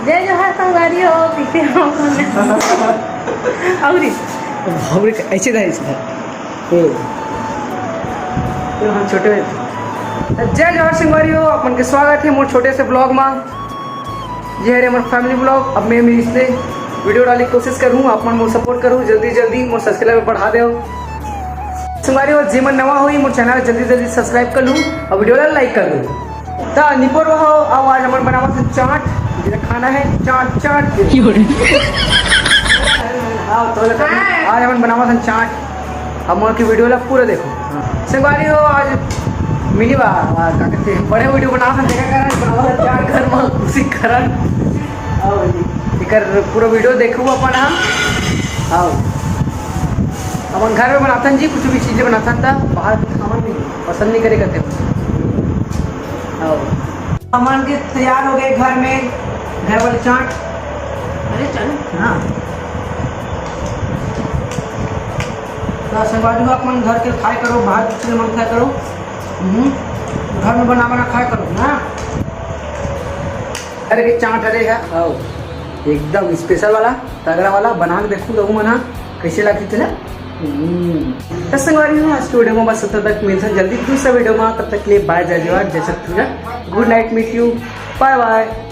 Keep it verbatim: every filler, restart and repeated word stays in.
जय जोहार संगवारी हो, पीछे हो। अउरी। अउरी ऐसे था, ऐसे था। ए। तो हम छोटे में। जय जोहार संगवारी हो, अपन के स्वागत है मोर छोटे से vlog मा। ये हरे हमर family vlog। अब मैं, मैं इसने video डाले के कोशिश करूँ, आप मन मोर support करूँ, जल्दी जल्दी मोर subscriber बढ़ा देव। संगवारी हो, जे मन नवा होई, मोर channel जल्दी जल्दी subscribe कर लू अउ video ला like कर लू। त निपोर हो, अब आज हमन बनावत हन चाट, जेला खाना है चाट, चाट। हाँ, तो आज हमन बनावत हन चाट। अब मोर के video ला पूरा देखो। संगवारी हो, आज मिनी बा, आ, का कहते हैं, बड़े video बनावत हन, देखा करन, बनावत हन चाट घर में, उसी कारण। आओ जी, एकर पूरा video देखू अपन, हाँ। आओ। अपन घर में बनाथन जी, कुछ भी चीजें बनाथन त बाहर के खावन नहीं, पसंद नहीं करे करते। आओ। हमन के तैयार हो गए घर में, घर वाले चाट। अरे चलो। हाँ। तो संगवारी हो, अपन घर के खाए करो, बाहर के चीजें मत खाए करो। हम्म। घर में बना बना खाए करो ना। घर के चाट हरे है, आओ। एकदम special वाला, तगड़ा वाला, बना के देखू रहू मना, कैसे लगती तेला। हम्म। त संगवारी हो, आज के video में बस इतना तक, मिलथन जल्दी दूसरा video में, तब तक के लिए bye, जय जोहार, जय Chhattisgarh, good night, meet you, bye bye।